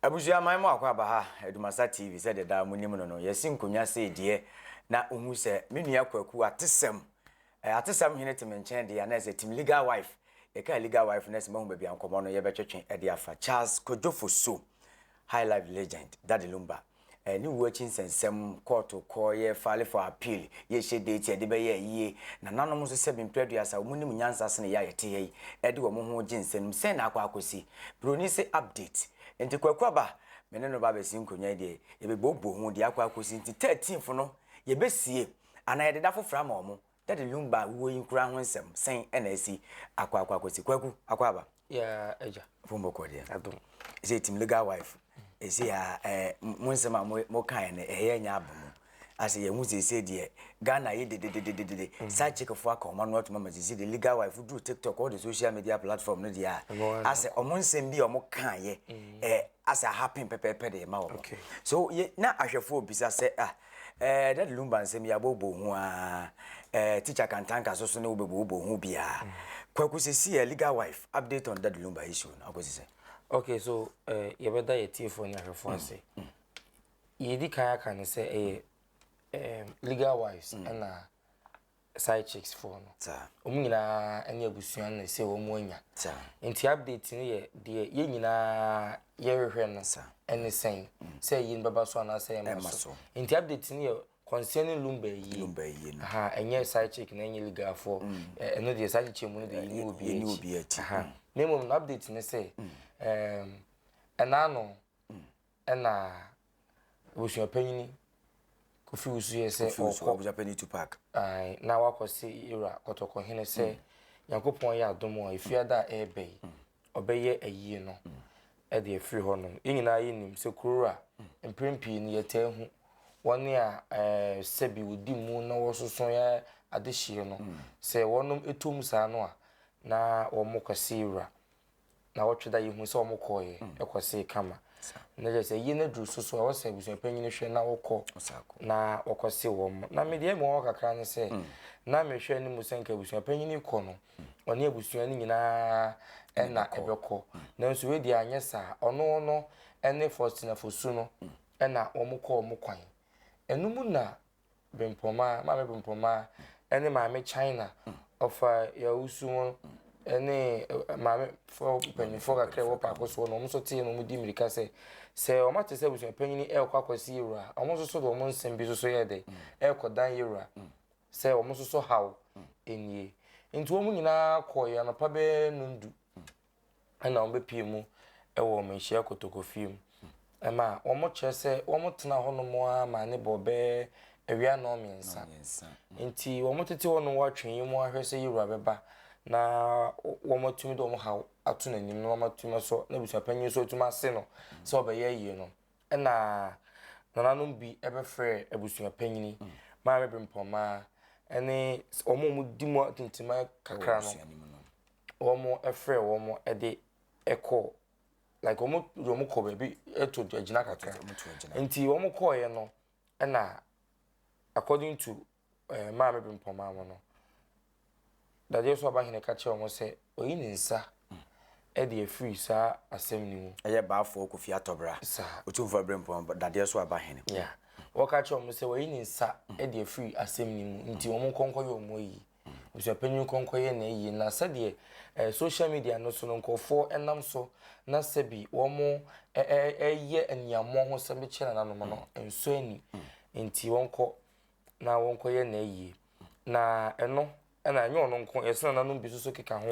Abusua man mo akɔ aba ha Adumasa TV sɛdeɛ daa mo nim no no yɛsi nkonnwa sei deɛ na wohu sɛ me nua Kwaku atesɛm eh, atesɛm hene te me nkyɛn deɛ anaa sɛ team legal wife yɛka legal wife na ɛsɛ mahu baabi a nkɔmmɔ no yɛbɛtwetwe ɛde afa Charles Kojo Fosu High Life Legend Daddy Lumba Eh, ne wu akyi nsɛnsɛm, kɔɔto kɔ, yɛ file for appeal, yɛ hyɛ date yɛde bɛyɛ ayie. Nananom nso sɛbi mprɛ aduasa, wɔn nim nyansa sene yɛ a yɛte ha yi, ɛde wɔn ho gye nsɛm mu. Sɛn na akɔ akɔsi? Broni se update. Nti Kwaku Aba, me ne no ba abɛsi nkonnwa yi deɛ, yɛbɛbuobuo ho deɛ akɔ akɔsi. Nti 13th no, yɛbɛsie, anaa yɛde da foforɔ ama wɔn. Daddy Lumba wuo yi koraa ho nsɛm, sɛn na asi akɔ akɔ akɔsi? Kwaku, akɔ aba? Yeah, agya. Fo mbɔkɔ deɛ. Adom. Ɛsɛ team legal wife. Ɛsɛ ya eh, mo nsɛm a mo kae no ɛyɛ nya aba mu. Asɛ yɛn ho sese deɛ Ghana yɛ dedededede. Mm. Side chick fo aka ɔmo ano atum ama sese de legal wife duru TikTok all the social media platform no deɛ a. Asɛ ɔmo nsɛm bi a ɔmo kaeɛ mm. eh, asɛ ahappen pɛpɛɛpɛ de ma wɔn. Okay. So yɛ na ahwɛfoɔ bisa sɛ ah Eh, Daddy Lumba nsɛm yi abɔbɔ hu aa. Eh, Teacher Kantanka so so ne wo bɛbɔbɔ hu biaa. Mm. Kwaku sisi yɛ legal wife, update on Daddy Lumba issue no, akɔsi sɛ. Okay, so eh, yɛbɛda yɛ tiefoɔ ne ahwɛfoɔ mm, ase. Mm. Yɛdi kan aka ne sɛ ɛyɛ eh, legal wives mm. ɛna side chicks foɔ no. Wɔn nyinaa ne abusua no sɛ wɔn anya. Nti update no yɛ deɛ yɛn nyinaa yɛhwehwɛ no ɛne sɛn mm. sɛ ɛyi no bɛba so anaasɛ ɛmma so. Nti update no yɛ concerning Lumba yie. Lumba yie no. Aha, ɛnyɛ side chick na ɛnyɛ legal foɔ. Mm. Ɛno deɛ saa kyekyɛ mu no deɛ yɛni obi akyi. Aha. Mm. Na mmom no update no sɛ ɛna no ɛna abusuapanyin Kofi Wusu yɛ sɛ ɔkɔ abusuapanyin Tupac. Ae, na wakɔ se Yewura Kɔtɔkɔhene sɛ mm. Nyankopɔn yɛ adom a efiada a ɛreba yi mm. ɔbɛyɛ ayie no mm. ɛde afiri hɔ nom. Yɛn nyinaa yɛnim sɛ kurowura mprɛn pii no yɛtaa hu wɔn a ɛɛ sɛbi wɔdi mu na wɔsoso yɛ adehyeɛ no sɛ wɔnom ɛtom saa no a na wɔn kɔse yewura Nawɔtwe da yɛhu sɛ wɔn kɔɔeɛ mm. ɛkɔsee kama na kyerɛ sɛ yie no aduru so so ɛwɔ sɛ abusuapanyin hwɛ na wɔkɔ na wɔkɔse wɔn na me deɛ mewɔ kakra ne sɛ mm. na mehwɛ anim sɛ nka abusuapanyin kɔ no mm. ɔne abusua no nyinaa ɛna ɛbɛkɔ nanso wei deɛ anyɛ saa ɔno no ɛne Faustina Fosu no ɛna wɔn kɔ wɔn kwan ɛno mu na Bempɔmaa, Maame Bempɔmaa ne Maame China ɔfa Yawusu ho ne maame fo mpanyinfoɔ kakra ɛwɔ paako soɔ na wɔn nso tee na wɔn di mmirika sɛ sɛ wɔn ate sɛ abusuapanyin ɛrekɔ akɔsi yewura wɔn nso so de wɔn nsɛm bi nso so yɛ dɛ ɛrekɔ dan yewura sɛ wɔn nso so haw nie nti wɔn nyinaa kɔɔ yɛ anɔpa bɛyɛ nondu ɛna wɔbɛpue mu wɔ Manhyia Kotokofie mu. Ɛma wɔkyerɛ sɛ wɔtena hɔnom ara ma ne bɔ bɛyɛ awia nnɔnmiɛnsa. Nti wɔtete hɔnom wɔatwe yi mu ahwɛ sɛ yɛwura bɛba na wɔatumi de wɔn haw ato n'anim na wɔatumi asɔ na abusuapanyin nso atumi ase no sɛ ɔbɛyɛ ayie no. Ɛna nananom bi bɛfrɛɛ abusuapanyin, Maame Brempɔmaa ne wɔn a wɔdi mu atintiman kakra no. Wɔfrɛɛ wɔn de kɔɔ like wɔn de wɔn kɔ baabi to agyina kakra nti wɔn kɔɔeɛ no ɛna according to ɛɛ eh, maame Brempɔmaa mo no dadeɛ so abahene ka kyerɛ wɔn sɛ ɔyi ne nsa ɛde afiri saa asɛm no mu. Ɛyɛ Baafoɔ Kofi Atɔbra saa Otumfoɔ Brempɔn dadeɛ so abahene. Yeah wɔka kyerɛ wɔn sɛ wɔyi ne nsa ɛde afiri asɛm no mu nti wɔn nkɔnkɔ yɛ wɔn ayi. Abusuapanyin nkɔnkɔyɛ na ayie na sɛdeɛ eh, social media no so no nkurɔfoɔ nam so na sɛbi wɔn ɛyɛ aniammɔ ho sɛm de kyerɛ nananom no nsɔ ani nti wɔnkɔ na wɔnkɔyɛ na ayie na ɛno ɛna ɛnyɛ ɔno nko yɛsɛ nananom bi nso so keka ho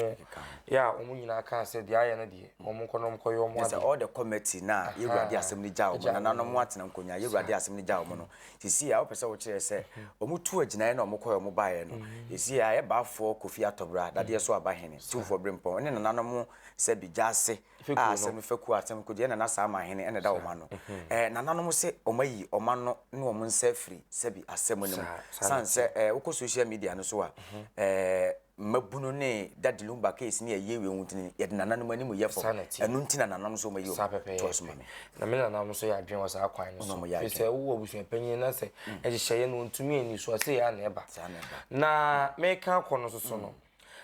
yɛ a wɔn nyinaa kaa sɛ deɛ ayɛ no deɛ wɔn nkɔ na wɔn kɔyɛ wɔn adeɛ. All the committee na yɛwurade asɛm no gya wɔn nananom atena nkonnwa yɛwurade asɛm no gya wɔn no Sisi a wopɛ sɛ wokyerɛ sɛ wɔn tu agyinaeɛ na wɔn kɔɛ wɔn baeɛ no sisi a ɛyɛ baafoɔ Kofi Atɔbra dadeɛ so aba hene Tumfoɔ Brempɔn ne nananom sɛ bi gyaase a asɛm fekuo asɛm kogye ɛna nana Saama hene ɛna ɛda wɔn ano ɛɛ nananom se wɔn ayi wɔn ano ne wɔn nsa afiri sɛbi asɛm no mu san sɛ ɛɛ wokɔ social media no so a ɛɛ mmabunu ne Daddy Lumba case ne ayie wei ho nti no yɛde nananom anim yɛ fam ɛno nti na nananom nso wɔayi wɔn toa so ma me. Na me nananom nso yɛ adwene wɔ saa kwan no so firi sɛ wowɔ abusua panyin na sɛ mm. nhyehyɛeɛ no ɔntumi ani so ɔsɛ yɛ na ɛba na meka akɔ no soso no mm.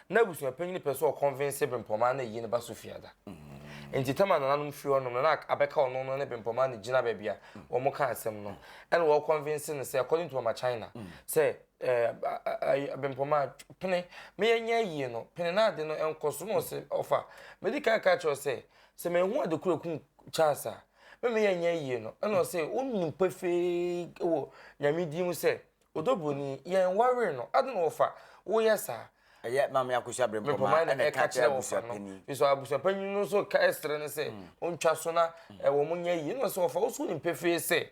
na abusua panyin pɛ sɛ ɔconvince Brempɔmaa na ɛyi no ba so fiada mm. Nti tam a nananom firi hɔnom no, na abɛka ɔno no ne Bempɔmaa no gyina baabi a wɔn ka asɛm no. Ɛna wɔ convince no sɛ, according to Mama China, sɛ ɛɛ Bempɔmaa pene me yɛnyɛ ayie no, pene na ade no nkɔ so. Na ɔse, ɔfa, medi kan ka kyerɛ wo sɛ, sɛ manhu ade koro ekum Charles a, me me yɛnyɛ ayie no. Ɛna ɔse, wonim pefee wɔ Nyame din mu sɛ, Ɔdɔ broni, yɛn waree no, adɛn na wɔfa woyɛ saa? Ɛyɛ Maame Akosua Brempɔmaa na ɛka kyerɛ abusua panin. Nso abusua panin no nso ka ɛsrɛ no sɛ ɔntwa so na wɔn nyɛ yie. Na ɔsɛ wɔfa wo so wonim pefee sɛ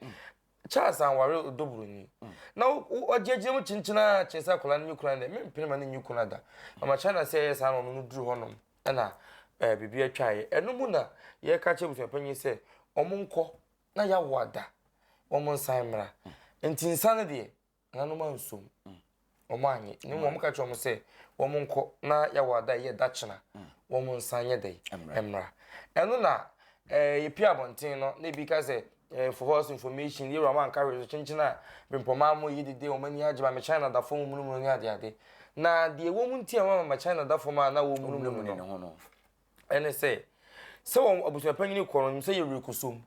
Charles anware ɔdɔ broni. Na ɔgyinagyina mu kyenkyen ara kyen sɛ akwadaa no nye kunu deɛ, mempene ma no nye kunu da. Mama China sɛ ɛyɛ saa na ɔno no duru hɔnom ɛna biribi atwaeɛ. Ɛno mu na yɛka kyerɛ abusua panin sɛ wɔn nkɔ na yɛawo ada, wɔn nsan mmra. Nti nsa no deɛ, nananom ansom. Wɔn anye. Ne mmom wɔn ka kyerɛ wɔn sɛ, wɔn nkɔ na yɛawo ada yɛ da kyena. Wɔn nsan nyɛ dɛ mmra. Ɛno na ɛɛ yɛpie abɔnten no, na ebi ka sɛ ɛɛ for false information, yɛwura wɔn anka hwee so kyenkyen a bempɔmaa mo yi dede wɔn ani agye ma China da fam munumunu ne adeade. Na deɛ ɛwɔ mu nti a wɔn ama China da fam a na wɔn munumunu no. Ɛne sɛ, sɛ wɔn abusuapanyin kɔ no, ɔnim sɛ yɛ rekɔsom.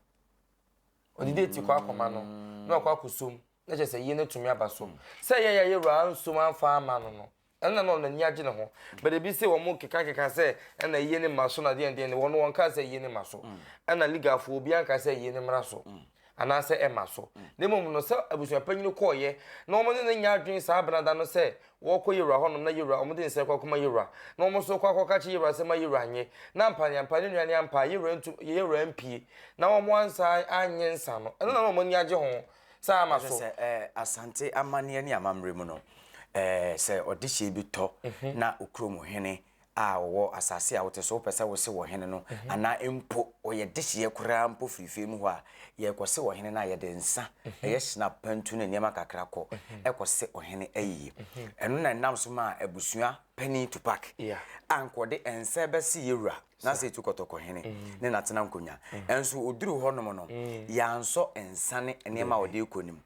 Ɔde date kɔ akɔma no, na wakɔ akɔsom, na kyerɛ sɛ yie no atumi aba so. Sɛ yɛyɛ a yɛwura ansom amfa amma no no, ɛno na na ɔno n'ani agye ne ho. But ebi sɛ wɔn kekakeka sɛ ɛna yie no mma so na deɛn deɛn, wɔn wɔn kaa sɛ yie no mma so. Ɛna legalfoɔ obiara nka sɛ yie no mmra so anaasɛ ɛmma so. Na mmom no, sɛ abusuapanyin kɔɔyɛ na wɔn ne no nyɛ adwene saa benada no sɛ Wɔkɔ Yewura hɔnom na Yewura, wɔde nsa kɔ akɔma Yewura, na wɔn nso kɔ akɔka kyerɛ Yewura sɛ ma Yewura nye, na ampa ne ampa ne nua ne ampa Yewura ntu, Yewura mpie, na wɔn ansa anyɛ nsa no, ɛno na na wɔn ani agye ho sɛ ama so. Kyerɛ sɛ, Asante amanneɛ ne amammerɛ mu no, sɛ ɔdehyeɛ bi tɔ na okurom hene a ɔwɔ asase a wote so, wopɛ sɛ wose ɔhene no, anaa mpo ɔyɛ dehyeɛ koraa mpo firi fie mu hɔ a, yɛrekɔse ɔhene no a, yɛde nsa, ɛyɛ schnapp, pantu ne nneɛma kakra kɔ kɔse ɔhene ayie. Ɛno na ɛnam so maa abusua panin Tupac a anka ɔde nsa rebɛse yɛwura Nasa Etu Kɔtɔkɔhene ne n'atena nkonnwa. Nso ɔduruu hɔnom no, yɛansɔ nsa ne nneɛma a ɔde rekɔ no mu.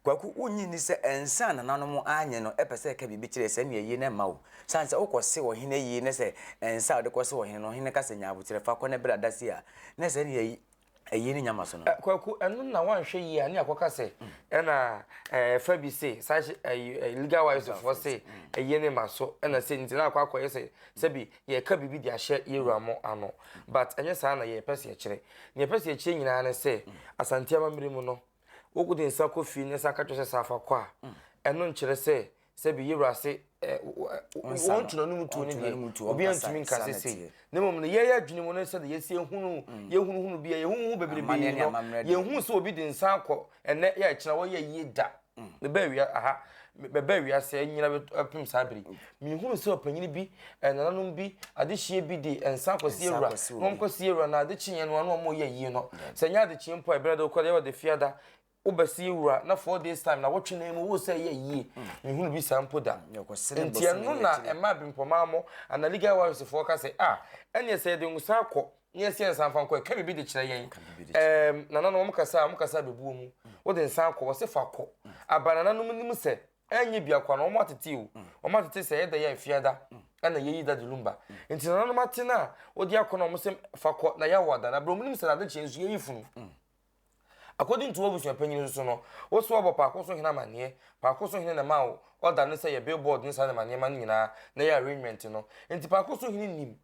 Kwaku, wonnye nni sɛ nsa a nananom anyɛ no pɛ sɛ ɛka biribi kyerɛ sɛ ɛnneɛ ayie no mma wo? Sane sɛ wokɔse ɔhene ayie ne sɛ nsa a wode kɔse ɔhene no, ɔhene ka sɛ nya aboterɛ fa kɔ na bra da sei a, na sɛ ɛnneɛ ayie no nya ma so no. Kwaku, ɛno na woanhwɛ yie a ne akɔka sɛ ɛna ɛfa bi se saa legal wives foɔ se ayie no mma so ɛna sei nti na akɔ akɔyɛ sɛ sɛbi yɛreka biribi de ahyɛ yɛwura mo ano but ɛnyɛ saa na yɛpɛ sɛ yɛkyerɛ. Nea yɛpɛ sɛ yɛkyerɛ nyinaa ne sɛ Asante amammerɛ mu no Wode nsa kɔ fie na san ka kyerɛ sɛ san fa kɔ a, ɛno nkyerɛ sɛ sɛbi yɛwura ase wɔn tena no mu tuo no deɛ obi antumi nka sɛ sei. Na mmom no yɛyɛ adwene mu no sɛdeɛ yɛsi ehunu yɛhunuhunu bi a yɛhuhu bebrebe no yɛhu sɛ obi de nsa akɔ ɛnɛ yɛ ɛkyena wɔyɛ yie da. Mebaa wia aha mebaa wiase anyina bɛpem saa bere yi mehunu sɛ ɔpanyin bi nananom bi adehyeɛ bi de nsa akɔsi awura na wɔn kɔsi awura na adekyeɛ no ano wɔn yɛ yie no sɛ nyɛ adekyeɛ mpo a ɛbɛrɛ de wokɔ deɛ wɔde fiada wobɛsi awura na 4 days time na wɔtwe na mu wo sɛ yɛ yie mehunu bi saa mpo da nti ɛno na ɛma bimpɔmaa mo ana legal wives foɔ ka sɛ ah ɛneɛ sɛ yɛde nsa akɔ ne yɛsi yɛn nsa mfa nkɔ ɛka biribi de kyerɛ yɛn ɛɛm nananom wɔn kasa wɔn kasa bɛbuo mu wode nsa akɔ wɔse fa kɔ aba nananom nim sɛ ɛnyɛ biako na wɔn atete o wɔn atete sɛ ɛyɛ da yɛ afiada ɛna yɛyi da de lumba nti nananom ate no a wode akɔ na wɔn sɛ fa kɔ na yɛawo ada na berɛ wɔn nim sɛ nade kyeɛ nso yɛyi funu according to abusua panyin nso no woso abɔ paako so hene amanneɛ paako so hene na ma wo ɔda ne sɛ yɛ billboard ne saa ne ma nneɛma no nyinaa na yɛ arrangement no nti paako so hene nim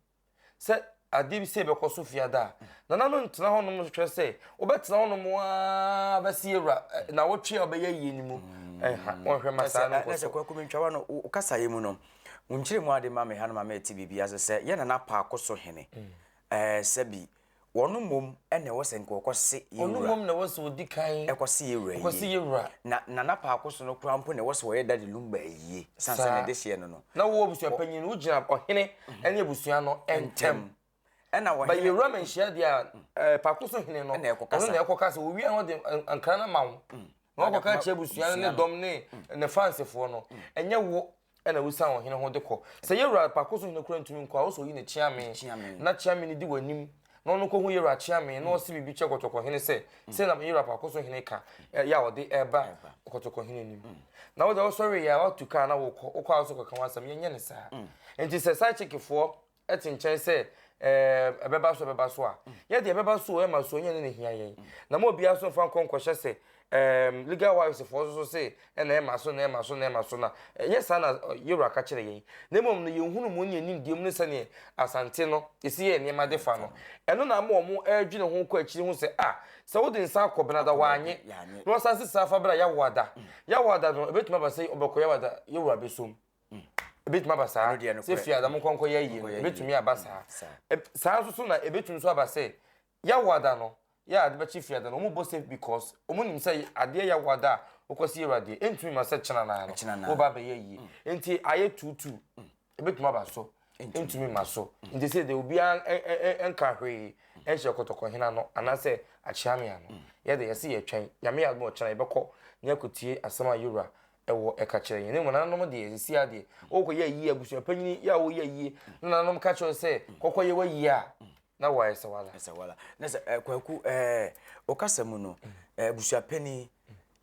sɛ adeɛ bi sei bɛkɔ so fiada a, nana no ntena hɔnom nhwɛ sɛ wobɛtena hɔnom ara bɛsi awura nawɔtwe a wobɛyɛ yie no mu ɛha wɔnhwɛ ma saa no nkɔ so. Sɛ Kwaku Mentwawa no wo kasaeɛ mu no, wo nkyerɛmu a wode ma me ha no ma mete biribi ase sɛ yɛ nana Paako so hene ɛɛ sɛbi Wɔn mmom na ɛwɔ sɛ nka wɔkɔse yɛn Ɔno wura. mmom na ɛwɔ sɛ ɔdi kan Ɛkɔse yɛn wura kɔse yie. yɛn wura. Na Nana Paako so no koraa mpo na ɛwɔ sɛ wɔyɛ Daddy Lumba ayie, sane sɛ Saa. ne dehyeɛ no no. Na wo abusua panyin no, wogyina ɔhene ne abusua no ntam. Ntam. Ɛna Ba ɔhene. yɛn wura Manhyia deɛ a, ɛɛ, Paako so hene no, Ɛna ɛkɔkasa. ɔno na ɛkɔkasa. Ɔwie a na ɔde nkra no ama wo. Na Na ɔde wakɔka akɔma akyerɛ abusua no ne abusua no. dɔm ne ne fansefoɔ no. Ɛnyɛ wo ɛna wosian ɔhene ho de kɔ. Sɛ yɛwura Pakoso hene koraa ntumi nkɔ a, wosɛ oyi ne kyeame, na kyeame no di w'anim, na ɔno kɔhu yɛwura kyeame, na ɔse biribi kyerɛ Kɔtɔkɔ hene sɛ, sei na yɛwura Pakoso hene ka, yɛ a ɔde ɛreba Kɔtɔkɔ hene anim. Na wo deɛ wosɔreeɛ a, woatu kaa na wokɔ, wokɔ a wosɛ kɔka w'asɛm, yɛnyɛ no saa. Nti sɛ side chick foɔ te nkyɛn sɛ ɛɛ ɛbɛba so ɛbɛba so a, yɛ deɛ ɛbɛba so o ɛmma so o ɛnyɛ ɛno na ɛhia yɛn. Na ma obiara nso mfa nkɔ nkɔhyɛ sɛ ɛɛm legal wives foɔ nso so se ɛna ɛma so na ɛma so na ɛma so na ɛnyɛ saa na yɛwura ka kyerɛ yɛn. Na mmom no yɛn nhunumu ne yɛn nimdeɛ mu ne sɛdeɛ Asante no yɛsi yɛ nneɛma de fa no, ɛno na ama wɔn ɛredwene ho kɔ akyiri ho sɛ ah sɛ wode nsa akɔ Benada wannye na wasan sesa afa bra Yawoada. Yawoada no ɛbɛtumi aba sɛ ɔbɛkɔ Yawoada yɛwura bɛsom. Ebetumi aba saa sɛ fie ada mo nkɔnkɔ yɛ ayie no, ebetumi aba saa. Saa nso so na ebetumi nso aba sɛ Yawoada no, yɛ ade bɛkye fie ada no, wɔn bɔ safe because wɔn nim sɛ adeɛ Yawoada a wokɔsi yɛ adeɛ, entumi ma sɛ kyena naa no, woba abɛyɛ ayie. Nti ayɛ tuutuu, ebetumi aba so, entumi ma so. Nti sɛ deɛ obiara nka hwee nhyɛ kɔtɔkɔhene ano anaasɛ akyeame ano. Yɛ de yɛse yɛtwɛn, Nyame yɛ adom a ɔkyena yɛbɛkɔ na yɛakɔtie asɛm a yɛwura ɛwɔ ɛka kyerɛ yɛn. Na mmom nananom deɛ, seesei ara deɛ, wokɔyɛ ayie, abusuapanyini yɛ a woyɛ ayie, na nananom ka kyerɛ wo sɛ kɔkɔyɛ w'ayie a, na woayɛ sɛ wala. Sɛ wala. Na sɛ eh, Kwaku, eh, wo kasa mu no, eh, abusuapanin,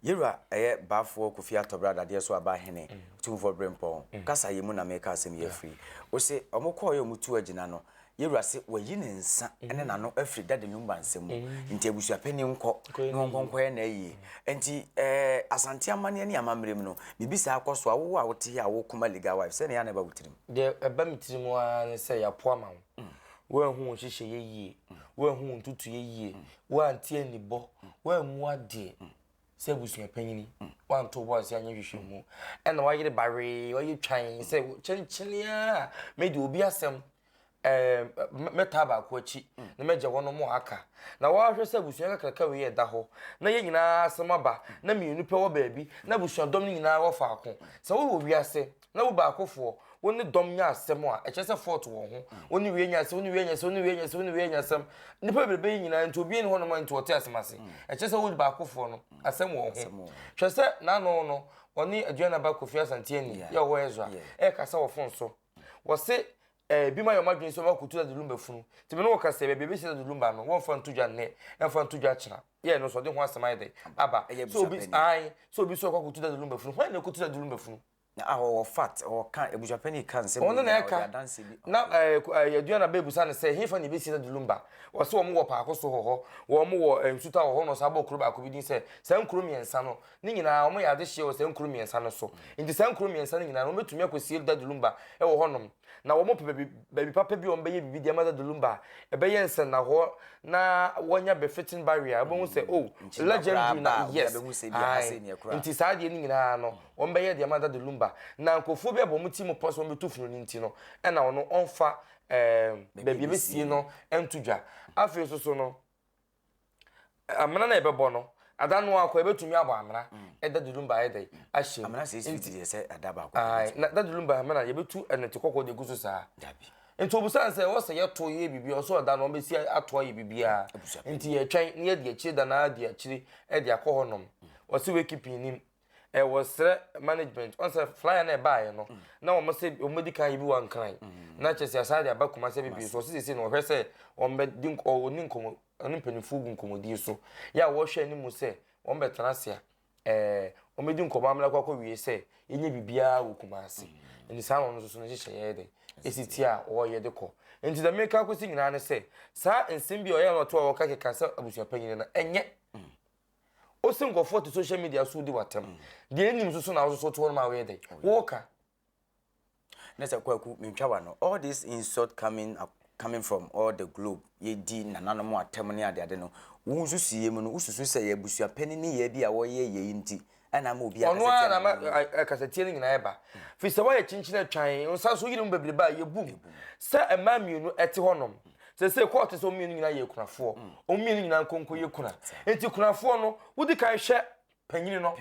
Yɛwura ɛyɛ Baafoɔ Kofi Atɔbra Dadeɛ so aba hene, Otumfoɔ Berempɔn, kasa yi mu na meka asɛm yi afiri. Wo se, wɔn kɔɔeɛ a wɔn tu agyina no, Yɛwura se wayi ne nsa ne n'ano afiri Daddy Lumba nsam mu, nti abusuapanin nkɔ na ɔnkɔ nkɔyɛ n'ayie. Nti eh, Asante amanneɛ ne amammerɛ mu no, biribi saa kɔ so a, wo a wote ha a wokoma legal wife, sɛn na ɛyɛ a na ɛba wo tirim? Deɛ ɛba me tirim ara ne sɛ yɛapo ama wo. Woanhu wo nhyehyɛeɛ yie, woanhu wo ntotoeɛ yie, woante anibɔ, woammu adeɛ sɛ abusua panyini, woanto wo bo ase anyɛ nhwehwɛmu, ɛna woayere bawee, woayɛ twan sɛ kyenkyene ara mede obi asɛm mɛtaa baako akyi na mɛgya wɔn a aka. Na wɔahwɛ sɛ abusua kakraka wei ɛda hɔ na yɛn nyinaa asɛm aba na mmienu pɛ wɔ baabi na abusuadɔm no nyinaa wɔ faako. Sɛ wowɔ wiase na wo baakofoɔ wo ne dɔm nya asɛm a, ɛkyerɛ sɛ fault wɔ ho. Wo ne wei nya asɛm, wo ne wei nya asɛm, wo ne wei nya asɛm, wo ne wei nya asɛm. Nnipa bebrebe yi nyinaa nti obi nni hɔnom a nti ɔte asɛm ase. Ɛkyerɛ sɛ wo baakofoɔ no asɛm wɔ ho. Hwɛ sɛ n'ano no ɔne Aduana ba Kofi Asante Ani yɛ ɔwɔ Ezra ɛrekasa wɔ fon so. Wɔse eh, bi ma yɛ wɔn adwene sɛ wɔakɔtu Daddy Lumba funu. Nti me ne wo kasa yi, baabi a ɛbɛsi Daddy Lumba no, wɔmfa nto dwa nnɛ, ɛmfa nto dwa kyena. Yɛ no nso ɔde ho asɛm ayɛ dɛ aba. Sɛ obi, ae, sɛ obi sɛ ɔkɔ akɔtu Daddy Lumba funu, hwan na ɛkɔtu Daddy Lumba funu? Na ah, ɔwɔ fact, ɔka, abusuapanin ka nsɛm Ɔno na ɛka. Na eh, eh, Aduana bɛbusa no sɛ, hefa na ɛbɛsi Daddy Lumba? Ɔse wɔn wɔ Paako so wɔ hɔ, wɔn wɔ eh, Nsuta wɔ hɔ, na ɔsan bɔɔ kuro baako bi din sɛ, saa nkuro mmiɛnsa no, ne nyinaa wɔyɛ adehyeɛ wɔ saa nkuro mmiɛnsa no so. Nti saa nkuro mmiɛnsa no nyinaa no, wɔbɛtumi akɔsie Daddy Lumba wɔ hɔnom. Na wɔpɛ baabi, baabi papa bi a wɔbɛyɛ biribi de ama Daddy Lumba a ɛbɛyɛ nsɛnnahɔ na wɔanya befitting barrier. Wobɛhu sɛ, oh, legendary na, yes, ae. Nti saa adeɛ no nyinaa no, wɔbɛyɛ de ama Daddy Lumba. Na nkurɔfoɔ bi abɔ wɔn ti mu pɔ sɛ wɔbɛtu funu no nti no, ɛna ɔno ɔmfa ɛɛ baabi a ɛbɛsie no nto dwa. Afei nso so no, Amena na yɛbɛbɔ no, ada no ara kɔ yɛbɛtumi abɔ amena. Ɛda dulumba ayɛ dɛ ahyɛ mu. Amena sɛ esi deɛ sɛ ada baako. Ayi na da dulumba amena yɛbɛtu ɛnɛte kɔkɔɔ de egu so saa. Dabi. Nti obusa sɛ ɛwɔ sɛ yɛto yɛ biribi ɔsɛ ɔda no ɔbɛsi ato ayɛ biribiara. Nti yɛtwɛn na yɛdi akyire da no ara di akyire ɛde akɔ hɔnom. Ɔsɛ wei keeping nim. Ɛwɔ srɛ management ɔn sɛ flyer na ɛbaeɛ no na wɔn sɛ wɔn bɛdi kan yɛ bi wɔ Nkran na kyerɛ sɛ asan de aba Kumasi abɛbie so ɔsɛ sɛ na ɔhwɛ sɛ wɔn bɛ di ɔne nkɔmɔ ɔne mpanimfoɔ gu nkɔmɔdie so yɛ a wɔhwɛ anim sɛ wɔn bɛtena ase a ɛɛ wɔn bɛdi nkɔmɔ amena kɔ akɔ wie sɛ yɛnyɛ biribiara wɔ Kumasi nti saa na ɔno nso so no hyehyɛ yɛ de esi ti a wɔyɛ de kɔ nti dɛm meka akɔsi nyinaa ne sɛ saa nsɛm bi a ɔyɛ na ɔto a wɔka keka sɛ abusuapanyin no ɛnyɛ Ose nkurɔfoɔ te social media so di w'atɛm. Deɛ ɛnim nso so na wososo te hɔ nom a woyɛ dɛn? Woka. Ne sɛ Kwaku mentwa w'ano all this insult coming coming from all the globe yɛdi nananom atɛm ne adeade no wo nsusuiɛ mu no wosusu sɛ yɛ abusua panin ne yɛ bi a wɔyɛ yei nti ɛna ama obi akasa tia Ɔno ara na ama kasatia no nyinaa ɛba. Firi sɛ woayɛ kyinkyin atwan, wo nsa so yere mu bebrebe a yɛbu mu sɛ mmaa mmienu ɛte hɔnom. Seesei kɔɔte sɛ wɔn mmienu nyinaa yɛ akunafoɔ. Wɔn mmienu nyinaa nkonko yɛ kuna. Nti kunafoɔ no, wodi kan hwɛ panyini no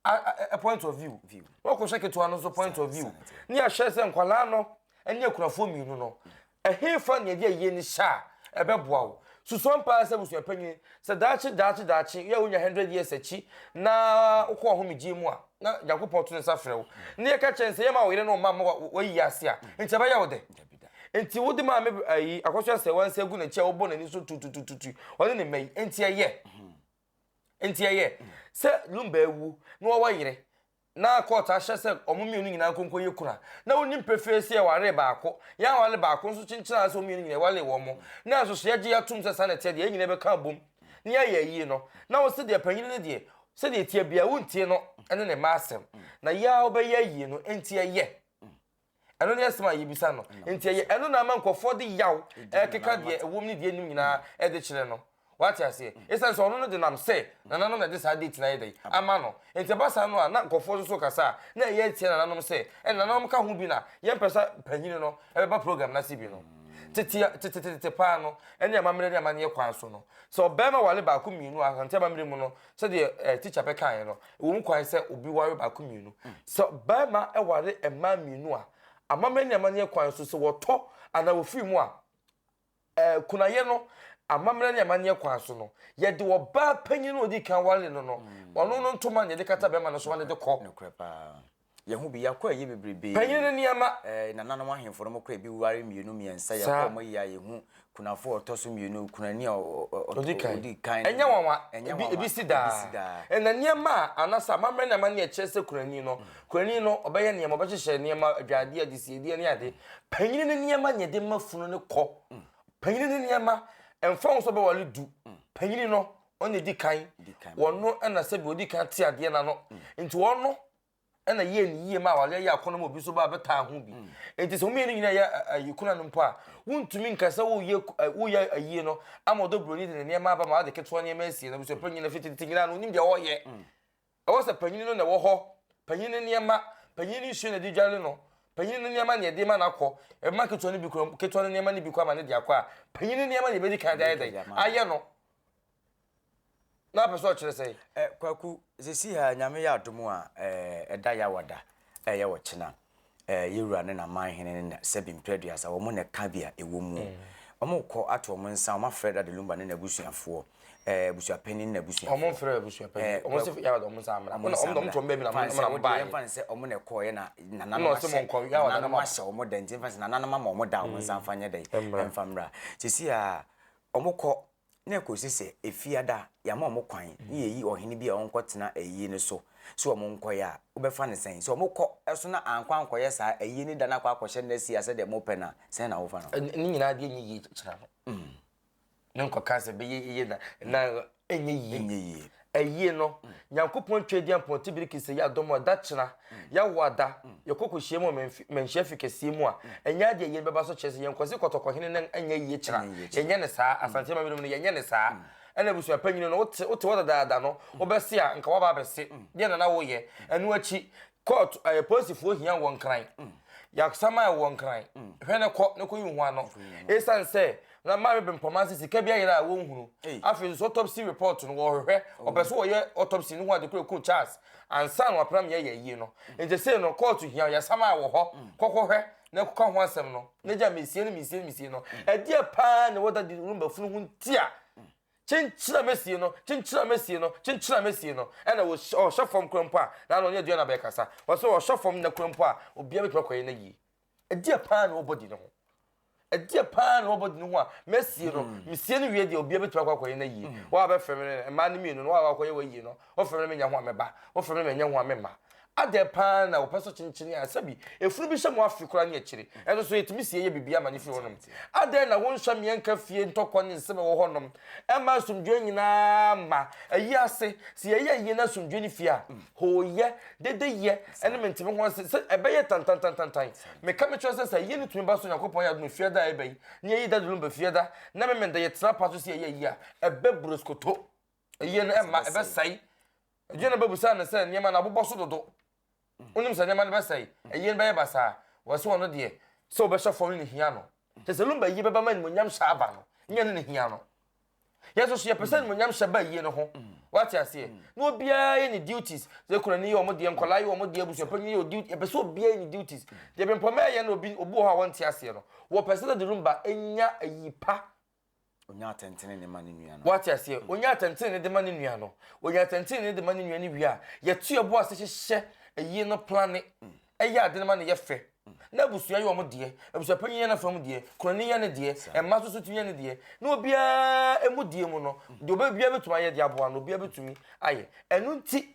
a point of view. Wɔkɔhwɛ ketewa no nso point of view. Ne yɛahwɛ sɛ nkwadaa no ne akunafoɔ mmienu no, Ɛhefa na yɛde ayie no hyɛ a ɛbɛboa wo? Susu ampa ara sɛ abusua panyin, sɛ daakye, daakye, daakye, yɛ a wonya hundred years akyi na wokɔ w'ahomegyeɛ mu a, na Nyankopɔn to ne nsa frɛ wo, na yɛka kyerɛ no sɛ yɛmma wo yere ne wo mma mma w'ayie ase a, nti ɛbɛyɛ wo dɛ? Nti wode maame ayi, Akosua Sɛwa nsa gu n'akyi a wobɔ n'ani so tututututu, ɔne ne mma yi, nti ɛyɛ? Nti ɛyɛ sɛ Lumba awu na wawa yere? Na kɔɔto ahyɛ sɛ wɔn mmienu nyinaa nko nkɔyɛ kuna. Na wonim pefee sɛ yɛwaree baako, yɛanware baako nso kyenkyen ara sɛ wɔn mmienu nyinaa yɛwaree wɔn. Na nso so yɛgye atom sɛ saa na ɛteɛ deɛ, yɛn nyinaa bɛka abom na yɛayɛ ayie no. Na wose deɛ panin no deɛ, sɛdeɛ ɛteɛ biara wontie no ne ne mma asɛm. Na yɛ ara wobɛyɛ ayie no, enti ɛyɛ. Ɛno ne asɛm a yɛbisa no. Enti ɛyɛ ɛno na ama nkurɔfoɔ de yaw rekeka deɛ ɛwom ne deɛ ɛnnim nyinaa de kyerɛ no. Wate aseɛ? Ɛsiane sɛ ɔno no denam sɛ nananom na ɛde saa date no ayɛ dɛn? Ama no. Enti ɛba saa no a, na nkurɔfoɔ nso so kasa a, na ɛyɛ atia nananom sɛ, ɛne nananom ka ho bi na yɛmpɛ sɛ panyini no bɛba program no ase bi no. Tete, tetetete paa no, ɛne amammerɛ ne amanneɛ kwan so no, sɛ ɔbarima ware baako mmienu a, Asante amammerɛ mu no, Sɛdeɛ eh, tikya bɛkaeɛ no, ɛwɔ mu kwan sɛ obi ware baako mmienu. Sɛ barima ware mmaa mmienu a, amammerɛ ne amanneɛ kwan so, sɛ wɔtɔ anaa wɔfiri mu a, eh, kunayɛ no, amammerɛ ne amanneɛ kwan so no, yɛde ɔbaa panyin no a ɔdi kan ware no no, ɔno no ntoma na yɛde kata barima no so ma no de kɔ. Nokorɛ paa. Yɛn ho bi, yɛakɔ ayie bebrebe. Panyin no nneɛma. Ɛɛ nananom ahemfo no wɔkɔ ebi ware mmienu mmiɛnsa yɛkɔ wɔn ayie a yɛhu kunafo a ɔtɔ so mmienu kunani a ɔdi kan. Ɛnyɛ nwanwa ebi ebi si daa. Ɛna nneɛma a anasa amammerɛ ne amanneɛ ɛkyerɛ sɛ kunani no kunani no ɔbɛyɛ nneɛma ɔbɛhyehyɛ nneɛma adwadeɛ adesiedeɛ ne ade. Panyin no nneɛma na yɛde ma funu no kɔ. Panyin no nneɛma ɛmfa ho sɛ ɔbɛware du. Panyin no ɔna edi kan. Wɔno ɛna sɛbi odi kan te adeɛ n'ano nti wɔno ɛna yɛɛ no yie ma awareɛ yɛ akɔnnɔ ma obi nso ba bɛtaa ho bi mm. nti sɛ wɔn mmienu nyinaa yɛ ayi kuna no mpo a wontumi nka sɛ woyɛ woyɛ ayie no ama ɔdɔ buroni de ne nneɛma aba ma ɔde ketewa nneɛma asie na abusua panyin no fi tete nyinaa no onim deɛ ɔreyɛ mm. ɛwɔ sɛ panyin no na ɛwɔ hɔ panyin no nneɛma panyin no nsuo na ɛde dware no panyin no nneɛma na ɛde ma no akɔ ɛma ketewa no bi kura ketewa no nneɛma no bi kɔ ama ne de akɔ a panyin no nneɛma na ɛbɛdi kan de ayɛ dɛ ayɛ no Na apɛ sɛ ɔkyerɛ sɛn? Eh, Kwaku, sɛsi ha Nyame yɛ adom a, eh, ɛda Yawada, ɛyɛ ɔkyena, eh, Yɛwura ne N'amanhene ne na sɛbi mprɛ aduasa, wɔn na ɛka bi a ɛwɔ mu. Wɔn rekɔ ato wɔn nsa, wɔn afrɛ Daddy Lumba ne n'abusuafoɔ, eh, abusuapanin ne n'abusuafoɔ. Wɔn mfrɛ abusuapanin, eh, wɔn sɛ Yawada wɔn nsa amena, wɔn nsa amena. Wɔn baabi na wɔn na wɔn baeɛ. Yɛmfa no sɛ wɔn na ɛkɔɔeɛ na nananom ahyɛ, nananom ahyɛ wɔn da, nti yɛmfa no sɛ nananom ama wɔn da a wɔn nsa mfa nyɛ dɛn, ɛmfa mmra. Sɛsi a, wɔn kɔ, na ɛkɔsi sɛ Efiada yɛama wɔn kwan ne yɛyi ɔhene bi a ɔnkɔtena ayie no so sɛ wɔn nkɔyɛ a, wobɛfa no sɛn? Sɛ wɔkɔ so na ankɔ ankɔyɛ saa ayie no da no akɔ akɔhyɛ nna sia sɛdeɛ mopɛ no a, sɛn na wofa no? Ne nyinaa deɛ ɛnyɛ yie kyerɛ no. Ne nkɔka sɛ bɛyɛ yie na na ɛnyɛ yie. Ɛnyɛ yie. Ayie no, Nyankopɔn Tweaduampɔn Tibiriki sɛ yɛ adom a, da kyena, yɛawo ada, yɛkɔ kɔhyia mu wɔ manhyia fi kɛseɛ mu a, ɛnyɛ adeɛ a yei bɛba so kyerɛ sɛ yɛn Kwasi Kɔtɔkɔhene no anyɛ yie kyena. Yɛnyɛ no saa. Asante amammerɛ mu no, yɛnyɛ no saa. Ɛna abusua panyin no, wote wote hɔ dadaada no, wobɛse a, nka woaba abɛse. Deɛ na na woyɛ? Ɛno akyi, kɔɔto, ɛɛ, polisifoɔ hia wɔ Nkran. Yɛasaman wɔ Nkran. Hwɛ no kɔ na kɔyi wo ho ano. Esiane sɛ na Maame Bempɔma se sika bi ayera a wɔnhunu. Afei nso autopsy report no wɔrehwehwɛ. Ɔpɛ sɛ wɔyɛ autopsy no hu ade koro ɛkuu Charles ansa na wapena meyɛ yɛ ayie no. Nti sei no kɔɔto hia wo, yɛasaman wɔ hɔ. Kɔkɔhwɛ na kɔka ho asɛm no. Na gya mesie no mesie no mesie no. Ɛdeɛ paa na ɛwɔ Daddy Lumba funu ho nti a Kyenkyen a mɛsie no, kyenkyen a mɛsie no, kyenkyen a mɛsie no. Ɛna ɔhyɛ fam kora mpo a, na ano ɔne Aduana bɛkasa. Ɔsɛ ɔhyɛ fam nnɛ kora mpo a, obiara bɛtumi akɔyɛ no yie. Ɛdeɛ paa na ɛwɔ body no ho. Ɛdeɛ paa na ɛwɔ body no ho a, mɛsie no. Mesie no wie deɛ, obiara bɛtumi akɔ akɔyɛ no yie. Wɔn a bɛfrɛ me no, mmaa no mmienu no, wɔn a wɔakɔyɛ wɔn yie no, wɔfrɛ me no menya ho a mɛba, wɔfrɛ me no manya ho a memma. Adɛn paa na wɔpɛ sɛ kyenkyen a sɛbi efunu bi hyɛ mo afe koraa ne akyire, ɛno nso yɛtumi sie yɛ biribi ama no firi hɔnom? Adɛn na wonhwɛ mmea nka fie ntɔkwa ne nsɛm a ɛwɔ hɔnom ɛmma asomdwoeɛ nyinaa mma ayi ase? Sɛ yɛyɛ ayie na asomdwoeɛ ne fie a, hooyɛ, dedeyɛ, ne mente-me-ho-ase sɛ ɛbɛyɛ tantantantantan. Meka mekyerɛ sɛ sɛ ayie no tumi ba so Onyankopɔn yɛ adom Efiada a ɛreba yi na yɛyi Daddy Lumba Fiada na Memenda yɛtena pa so sɛ yɛyɛ ayie a, ɛbɛboro skoto. Ayie no ɛmma, ɛbɛsɛe. Adwene no bɛbusaa no sɛ nneɛma no abobɔ so dodo. Wonim sɛ nneɛma no bɛsɛe, ayie no bɛyɛ basaa. Wɔse ɔno deɛ, sɛ wobɛhyɛ fam no na ehia no. Kyerɛ sɛ Lumba ayie bɛba ma animuonyam hyɛ aba no, nyɛ no na ehia no. Yɛn nso so yɛpɛ sɛ animuonyam hyɛ ba ayie no ho. Wate aseɛ? Na obiara yɛ ne duties. Sɛ kunani yɛ wɔn deɛ, nkwadaa yɛ wɔn deɛ, abusuapanyin yɛ duty. Yɛpɛ sɛ obiara yɛ ne duties. Deɛ Bempɔmɛ yɛ no obi obi wɔ hɔ a wɔnte aseɛ no. Wɔpɛ sɛ Daddy Lumba nya ayi pa. Onya atɛntrenee ma ne nua no. Wate aseɛ? Onya atɛntrenee de ma ne nua no. Onya atɛntrenee de ma ne nua no wie a, yɛto yɛn bo ase hyehyɛ ayie no plane, ɛyɛ ade no ma no yɛ fɛ. Na abusua yɛ wɔn deɛ, abusuapanyin yɛ n'afam deɛ, kunani yɛ ne deɛ, mma nso so tumi yɛ ne deɛ. Na obiara emu deɛ mu no, deɛ obiara bɛtumi ayɛ de aboa no, obiara bɛtumi ayɛ. Ɛno nti.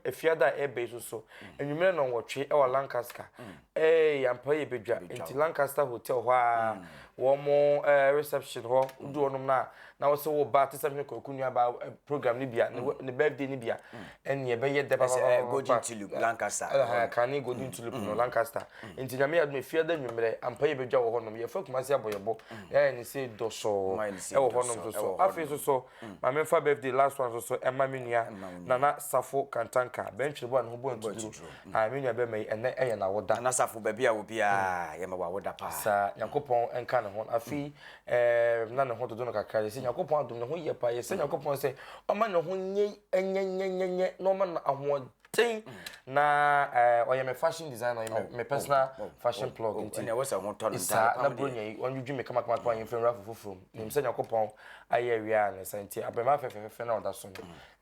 Efiada a ɛreba yi so so, anwummerɛ nnɔnwɔtwe wɔ Lancaster. Ee, ampa yɛ bɛdwa. Nti Lancaster Hotel hɔ ara, wɔn eh, reception hɔ, wodu hɔnom no a, na wo sɛ woba te sɛ mehwɛ Kwaku nuabaa eh, program no bi a, ne ne birthday no bi a, ɛnneɛ ɛbɛyɛ dɛ Ɛsɛ eh, Golden papapapapa. Tulip, Lancaster. Ɛhɛn, kane Golden Tulip no, Lancaster. Nti Nyame yɛ adom a, Efiada anwummerɛ, ampa yɛ bɛdwa wɔ hɔnom. Yɛfa Kumasi abɔ yɛbɔ, na yɛayɛ no sei dɔsɔɔ Moayɛ no sei ɛwɔ hɔnom dɔsɔɔ nso so. ɛwɔ Afei hɔnom. nso so, Ma memfa birthday last one nso so ɛma me nua Nana Safo Kantanka, bɛntwerebo a ne ho bɔ ntuduro. Ae, me nua bɛma yi, ɛnnɛ ɛyɛ n'awoda. Nana Safo, baabi a wɔ biara, yɛma wo awoda paa. Saa, Nyankopɔn nka ne ho. Afei ɛɛm, na ne ho dodo no kakra. Yɛsɛ Nyankopɔn adom, ne ho yɛ paa. Yɛsɛ Nyankopɔn sɛ ɔma ne ho nyɛ nyɛnyɛnyɛnyɛ na ɔma no ahoɔden. Na ɛɛ, ɔyɛ me fashion designer, ɔyɛ me me personal fashion plug nti. Ɛnna ɛwɔ sɛ ho tɔ no, Saa, ntaade na pam deɛ. Buronya yi, ɔndwudwu me kamakama yɛmfa nwura foforɔ mu. Nim sɛ Nyankopɔn ayɛ awie a ne sa nti abarimaa fɛfɛɛfɛ na ɔda so no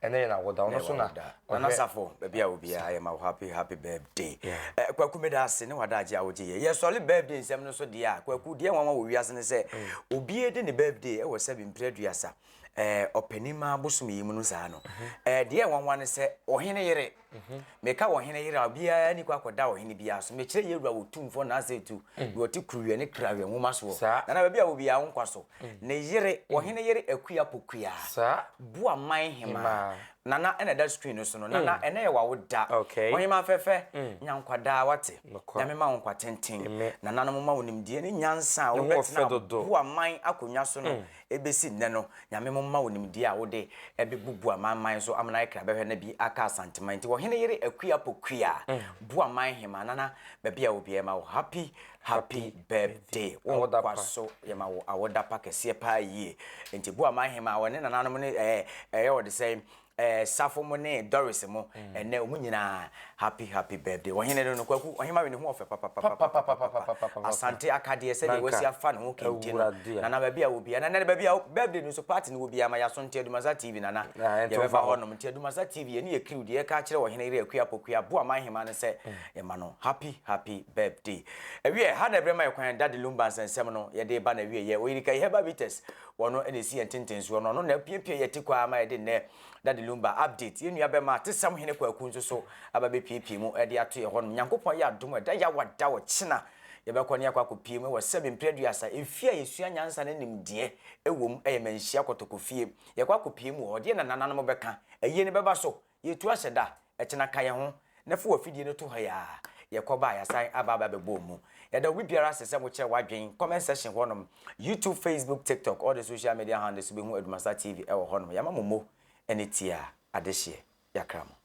ɛnɛ yɛ n'awoda ɔno so na Nana ɔhwɛ. Safo baabi a obiara yɛ ma wo happy happy birthday. Eh, Kwaku meda ase ne w'adagye a wogye yɛ. Yɛsɔre birthday nsɛm no so deɛ a, Kwaku deɛ nwanwa wɔ wiase ne sɛ obi di ne birthday ɛwɔ sɛbi mpere aduasa eh, ɔpɛnimaa bosome yi mu no saa no. Eh, deɛ nwanwa ne sɛ ɔhene yere Meka ɔhene yere a, obiara ani kɔ akɔda ɔhene biara so. Mekyerɛ yɛn wura Otumfoɔ Nana Etu, deɛ ɔte Kuruwia ne Krawiɛ nwoma soɔ. Nana, baabi a wɔ biara, wo nkwa so. Ne yere, ɔhene yere Akua Pokuaa, Boaman Hemaa. Nana na ɛda screen no so no. Nana, ɛnnɛ yɛ w'awoda. Ɔhemaa fɛfɛ, nya nkwa daa, wate? Nyame ma wo nkwa tenten. Nananom mma wo nimdeɛ ne nyansa a wobɛtena Boaman akonnwa so no Ebesi nnɛ no, Nyame mo mma wo nimdeɛ a wode bɛbubu amanman so amena ayɛ kra bɛhwɛ na bi aka Asanteman nti Ɔhene yere Akua Pokuya Boaman Hemaa Nana baabi a wɔ biara yɛma wo happy happy birthday wo nkwa so yɛma wo awoda pa kɛseɛ paa yie nti Boaman Hemaa ɔne nananom ne ɛɛ ɛyɛ ɔde sɛn Eh Safo mo ne Doris mo ɛnɛ ɔmo nyinaa happy happy birthday ɔhene no no Kwaku ɔhema wei ne ho ɔfɛ papapapapapapa Asante akadeɛ sɛdeɛ wasi afa ne ho kente no Nana baabi a wɔ biara na nɛ baabi a birthday no nso party no wɔ biara ma yaso nti Adumasa TV Nana yɛbɛba hɔ nom nti Adumasa TV yɛne yɛ crew deɛ yɛka akyerɛ ɔhene yere Akua Pokuya Boaman Hema no sɛ yɛma no happy happy birthday Ɛwiɛ ha na ɛbrɛ ma yɛ kwan Daddy Lumba nsɛnsɛm no yɛde ba na ɛwiɛ yɛ Oyirika yi Herbal Bitters Ɔno na esi yɛn ntentensoɔ no, ɔno na apiapia yɛn ti kwaa ma yɛde nnɛ Daddy Lumba update. Yɛn nua bɛma Atesɛm Hene Kwaku nso so aba bɛpiapia mu de ato yɛn hɔnom. Nyankopɔn yɛ adom a, ɛda Yawa da ɔkyena yɛbɛkɔ ne yɛakɔ akɔpie mu wɔ sɛbe mprɛ aduasa efie a yɛsua nyansa ne nimdeɛ wɔ mu ɛyɛ Manhyia Kɔtɔkɔ fie. Yɛkɔ akɔpie mu wɔ hɔ. Deɛ na nananom bɛka? Ayie no bɛba so? Yɛtu ahyɛ da, ɛkyena ka yɛn ho na fa w'afidie no to ha yi ara. Yɛkɔ ba a, yɛasan aba aba abɛbɔ mu. Yɛda obi biara ase sɛ mokyerɛ w'adwen comment section hɔnom, YouTube, Facebook, TikTok, all the social media handles wobɛhu Adumasa TV wɔ hɔnom. Yɛama mo mo ne tia adehyeɛ. Yɛakra mo.